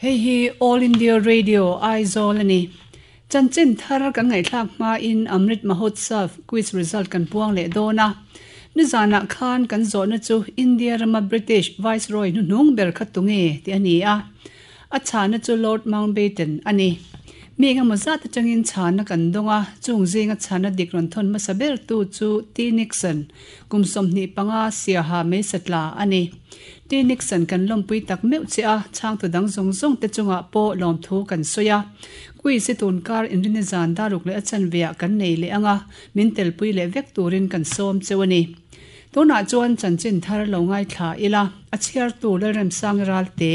Hei hi All India Radio, Aizawl a ni. Chanchin thar kan ngaihthlak hmain Amrit Mahotsav quiz result kan puang leh dawn a. Nizanah khan kan zawhna chu India rama British Viceroy hnuhnung ber kha tunge tih a ni a. A chhana chu Lord Mountbatten a ni. Mi engemaw zat atangin chhana kan dawng a, chung zinga chhana dik rawn thawn hmasa bertu chu T. Nixon, kum 25 siaha meisa tla a ni. T. Nixon kan lawmpui tak meuh che a, chhangtu dang zawng zawng te chungah pawh lawmthu kan sawi a. Quiz hi tunkar inrini zan daruk leh a chanve ah kan nei leh ang a, min telpui leh vek turin kan sawm cheu a ni. Tunah chuan chanchin thar lo ngaithla ila, a chhiartu Lalremsangi Ralte.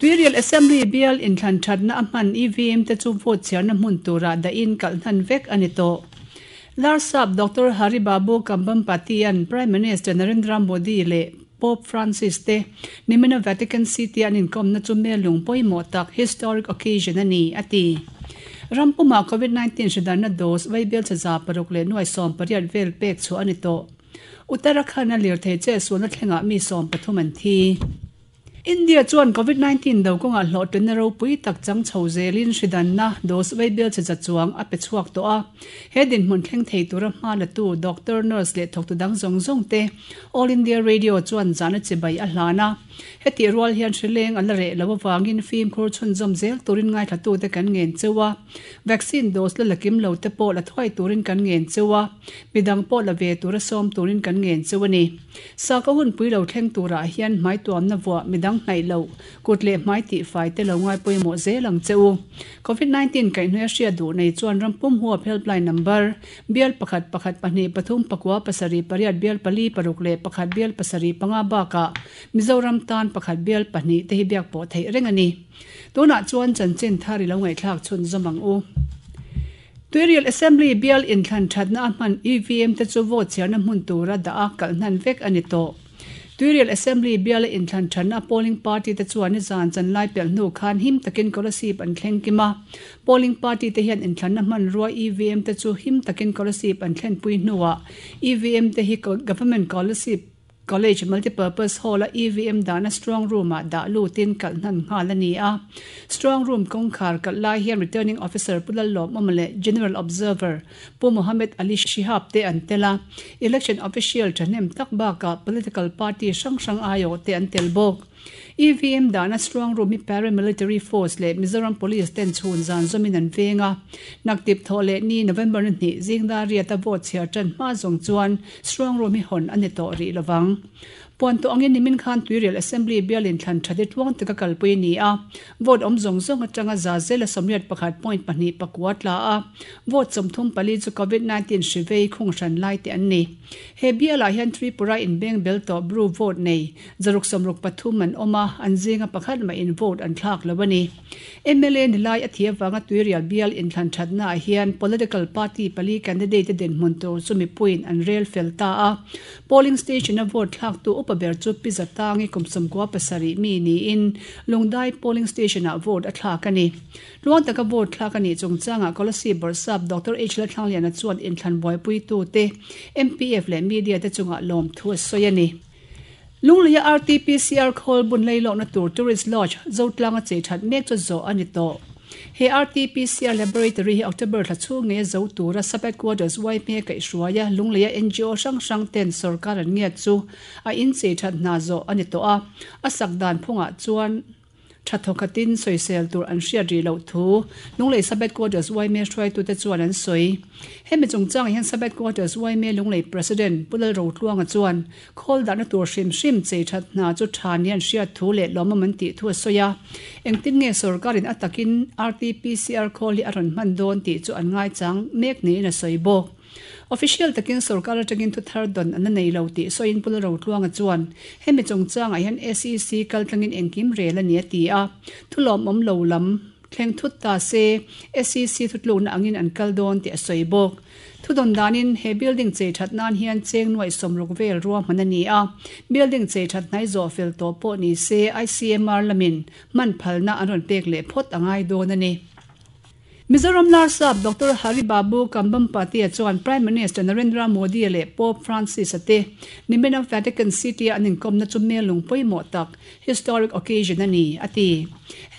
Tuirial Assembly bial inthlan thatna a hman EVM te chu vote chhiarna hmun turah dahin kalh hnan vek a ni tawh. Larsap Doctor Hari Babu Kambhampati-a'n Prime Minister Narendra Modi leh Pope Francis te nimina Vatican City-a an inkawmna chu mellung pawimawh tak, historic occasion, a ni, a ti. Ram pumah Covid 19 hridarna dose vaibel chhaza paruk leh nuai 18 vel pek chhuah a ni tawh. Uttarakhand-a lirthei chetsualna thlengah mi 13 an thi. India chuan Covid 19 do kawngah hlawhtlinna ropui tak chang chho zelin hridanna dose vaibel che za chuang a pe chhuak tawh a. He dinhmun thleng thei tura hma latu doctor, nurse leh thawktu dang zawng zawng te All India Radio chuan zahna chibai a hlan a. Hetih rual hian hrileng a la reh lo avangin fimkhur chhunzawm zel turin ngaithlatute kan ngen cheu a. Vaccine dose la la kim lo te pawh la thuai turin kan ngen cheu a. Midang pawh la ve tura sawm turin kan ngen cheu a ni. Sakhaw hunpui lo thleng turah hian hmai tuamna vuah midang hnaih loh, kut leh hmai tihfai te lo ngai pawimawh zel ang che u. Covid 19 kaihhnawih a hriat duh nei chuan ram pum huap helpline number, bial pakhat pakhat pahnih pathum pakua pasarih pariat bial pali paruk leh pakhat bial pasarih panga bakah Mizoram tan pakhat bial pahnih te hi biak pawh theih reng a ni. Tunah chuan chanchin thar i lo ngaihthlak chhunzawm ang u. Tuirial Assembly bial inthlan thatna a hman EVM te chu vote chhiarna hmun tura dah a kalh hnan vek a ni tawh. Tuirial Assembly biala inthlan thatna a polling party te chuan nizan chanlai pelh hnu khan him takin Kolasib an thleng kim a. Polling party te hian inthlanna hmanrua EVM te chu him takin Kolasib an thlenpui hnuah EVM te hi Government Kolasib College Multipurpose Hall-a EVM dahna Strong Room-ah dah lutin kalh hnan nghal a ni a. Strong Room kawngkhar kalh lai hian Returning Officer Pu Lallawmawma leh General Observer Pu Mohammed Ali Shihab te an tel a. Election Official thahnem tak bakah Political Party hrang hrang aiawh te an tel bawk. EVM dahna Strong Room hi Paramilitary Force leh Mizoram Police ten chhun zan zawmin an veng a. Naktip thawh leh ni November ni hnih zingdar riata vote chhiar tan hma zawng chuan Strong Room hi hawn a ni tawh rih lovang. Puan tawh angin nimin khan Tuirial Assembly bial inthlan tha te tluang taka kalpui a ni a. Vote awm zawng zawng atanga za zela 81 point pahnih pakua tla a, vote 34 chu Covid 19 hri vei khung hran lai te an ni. He bialah hian Tripura inbeng bel tawh Bru vote nei Zaruk 63 an awm a, an zinga pakhat mahin vote an thlak lo a ni. Mla ni lai a thi avanga Tuirial bial inthlan thatnaah hian political party pali candidate te dinhmun tur chu mipuiin an rel fel ta a. Polling station-a vote thlaktu upa ber chu Pi Zatangi kum 97 mi niin Lungdai polling station-ah vote a thlak a ni. Tluang taka vote thlak a nih chungchangah Kolasib Bawrhsap Doctor H Lalthlangliana chuan inthlan buaipuitute, MPF leh media te chungah lawmthu a sawi a ni. Lungleia RTPCR khawl bun leilawkna tur Tourist Lodge Zotlanga chei that mek chu zawh a ni tawh. He RTPCR Laboratory hi October thla chhung ngeia zo tura Sub Headquarters YMA kaihhruaia Lungleia NGO hrang hrang ten sorkar an ngiat chu a inchei that hna zawh a ni tawh a, a sak dan phungah chuan Tha thawkhatin sawisel tur an hriat rih loh thu Lunglei Sub Headquarters yma hruaitute chuan an sawi. Hemi chungchangah hian Sub Headquarters yma Lunglei President Pu Lalrotluanga chuan khawl dahna tur hrim hrim chei that hna chu tha nia an hriat thu leh lawmawm an tih thu a sawi a. Engtin nge sorkarin a takin RTPCR khawl hi a rawn hman dawn tih chu an ngaichang mek niin a sawi bawk. Official takin sorkar atangin thu thar dawn an la nei lo tih sawiin Pu Lalrotluanga chuan hemi chungchangah hian SEC kaltlangin engkim rel a ni a ti a, thu lawmawm lo lam thleng thut ta se SEC thutlukna angin an kal dawn tih a sawi bawk. Thu dawn danin he building chei that nan hian cheng nuaih sawmruk vel ruahman a ni a, building chei that hnai zawh fel tawh pawh ni se ICMR lamin hman phalna an rawn pek leh phawt a ngai dawn a ni. Mizoram Larsap Doctor Hari Babu Kambhampati-a chuan Prime Minister Narendra Modi-a leh Pope Francis-a te nimina Vatican City-a an inkawmna chu melung pawimawh tak, historic occasion, a ni, a ti.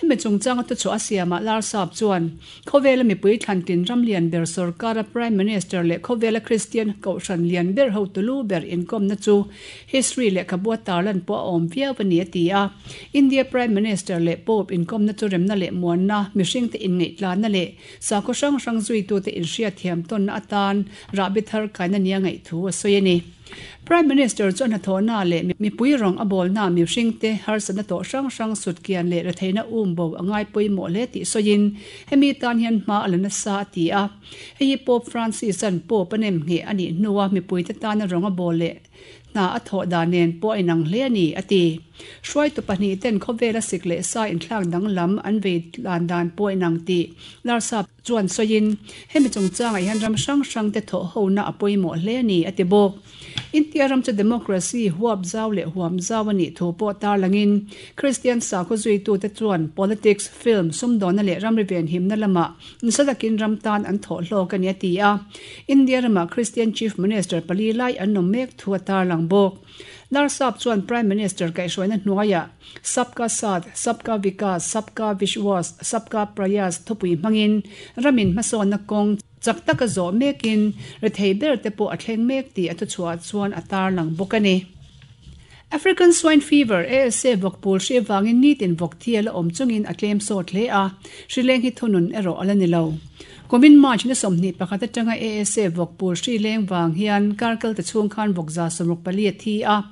Hemi chungchanga thuchhuah a siamah Larsap chuan Khawvela mipui thlantin ram lian ber sorkara Prime Minister leh khawvela Kristian kohhran lian ber hotu lu ber inkawmna chu history lehkhabu a tarlan pawh a awm viau a ni a ti a. India Prime Minister leh Pope inkawmna chu remna leh muanna, mihringte inngaihtlana leh sakhaw hrang hrang zuitute inhriatthiam tawnna atan rahbi thar kaina nia ngaihthu a sawi a ni. Prime Minister chu a hnathawhna leh mipui rawng a bawlna mihringte harsatna tawh hrang hrang sutkian leh retheihna um bo a ngai pawimawh hle tih sawiin hemi tan hian hma a la nasa a ti a. Hei hi Pope Francis-a'n Pope a nem ngheh a nih hnua mipuite tana rawng a bawl leh hna a thawh dan nen pawh a inang hle a ni, a ti. Hruaitu pahnih ten khawvela sik leh sa inthlak danglam an vei lan dan pawh a inang tih Larsap chuan sawiin, hemi chungchangah hian ram hrang hrangte thawh hona a pawimawh hle a ni, a ti bawk. India ram chu democracy huap zau leh huam zau a nih thu pawh tarlangin, Kristian sakhaw zuitute chuan politics, film, sumdawnna leh ramri venhimna lamah nasa takin ram tan an thawh hlawk a ni, a ti a. India ramah Kristian Chief Minister pali lai an awm mek thu a tarlang bawk. Larsap chuan Prime Minister kaihhruaina hnuaiah Sabka Saath, Sabka Vikas, Sabka Vishwas, Sabka Prayas thupui hmangin ramin hmasawnna kawng chak taka zawh mekin rethei ber te pawh a thleng mek tih a thuchhuah chuan a tarlang bawk a ni. African Swine Fever, ASA, vawkpul hri avangin nitin vawk thi a la awm chungin a tlem sawt hle a, hrileng hi thunun erawh a la ni lo. Kumin March ni 21 atanga ASA vawkpul hri leng vang hian kar kalte chhung khan vawk 164 a thi a,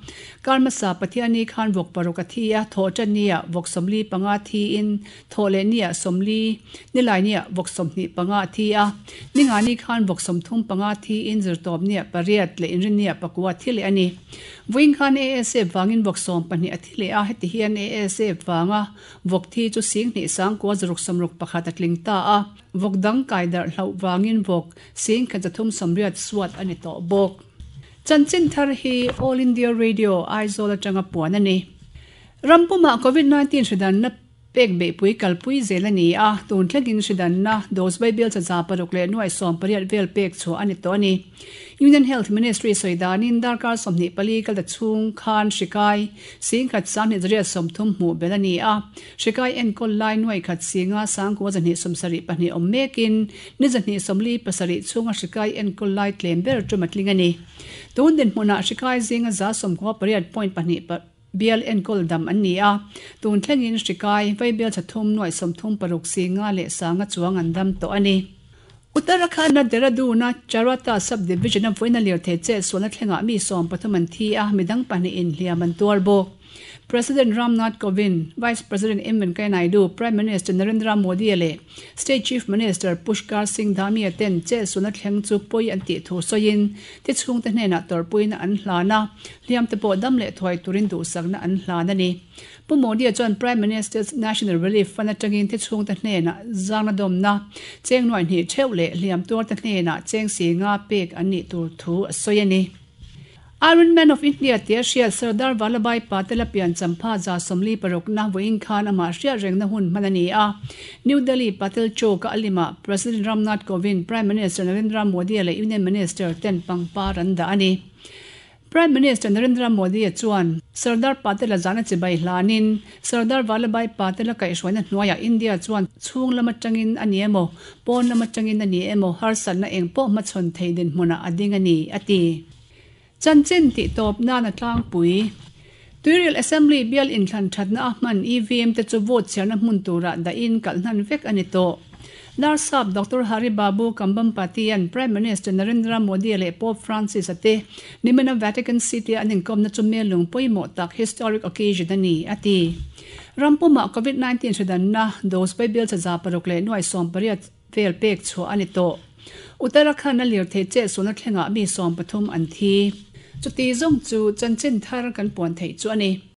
Kar hmasa Pathianni khan vawk paruk a thi a, thawh tan nia vawk 45 thiin thawh leh nia 40, nilai nia vawk 25 a thi a, ningani khan vawk 35 thiin zirtawp nia pariat leh inrin nia pakua a thi leh a ni. Vawiin khan ASF vangin vawk 12 a thi leh a, heti hian ASF vanga vawk thi chu 10,000 sangkua zaruk 61 a tling ta a, vawk dang kai darh hlauh vangin vawk 1,380 suat a ni tawh bawk. Chanchin thar hi All India Radio, Aizawl atanga puan a ni. Rampumah Covid 19 hridanna pek beihpui kalpui zel a ni a, tun thlengin hridanna dose Bible chaza paruk leh nuai 18 vel pek chhuah a ni tawh a ni. Union Health Ministry sawi danin darkar 24 kal ta chhung khan hri kai 10,000 20 zariat 30 hmuh belh a ni a, hri kai enkawl lai nuai khat 5 sangkua 272 awm mekin Ni 247 chhunga hrikai enkawl lai tlem ber tum a tling a ni. Tun dinhmunah hrikai zinga 98 point pahnih bial enkawl dam an ni a, tun thlengin hrikai vaibial thathum nuaih 36 si nga leh sanga chuang an dam tawh a ni. Uttarakhand-a Dehradun-a Charata sub-division-a vawiina lirthei chetsualna thlengah mi 13 an thi a, midang pahnihin hliam an tuar bawk. President Ram Nath Kovind, Vice President M Venkaiah Naidu, Prime Minister Narendra Modi leh State Chief Minister Pushkar Singh Dhami ten chetsualna thleng chu pawi an tih thu sawiin ti chhungte hnenah tawrhpuina an hlan a, hliamte pawh dam leh thuai turin duhsakna an hlan a ni. Pu Modi chuan Prime Minister's National Relief Fund atangin thi chhungte hnenah zangna dawmna cheng nuai hnih theuh leh hliam tuarte hnenah cheng si nga pek an nih tur thu a sawi a ni. Iron Man of India tia hriat Sardar Vallabhbhai Patel a pian champha 46 na vawiin khan amah hriat rengna hun hman a ni a. New Delhi Patel Chowk-a a limah President Ram Nath Kovind, Prime Minister Narendra Modi leh Union Minister ten pangpar an dah a ni. Prime Minister Narendra Modi chuan Sardar Patel-a zahna chibai hlanin Sardar Vallabhbhai Patel-a kaihhruaina hnuaiah India chuan chhung lam atangin a ni emaw, pawn lam atangin a ni emaw harsatna eng pawh hmachhawn thei dinhmunah a ding a ni, a ti. Chanchin tih tawp nan a tlangpui. Tuirial Assembly bial inthlan thatna a hman EVM te chu vote chhiarna hmun turah dahin kalh hnan vek a ni tawh. Larsap Doctor Hari Babu Kambhampati-a'n Prime Minister Narendra Modi leh Pope Francis-a te nimina Vatican City-a an inkawmna chu mellung pawimawh tak historic occasion a ni, a ti. Ram pumah Covid 19 hridanna dose Bible chaza paruk leh nuai 18 vel pek chhuah a ni tawh. Uttarakhand-a lirthei chetsualna thlengah mi 13 an thi. Chuti zawng chu chanchin thar kan puan theih chu a ni.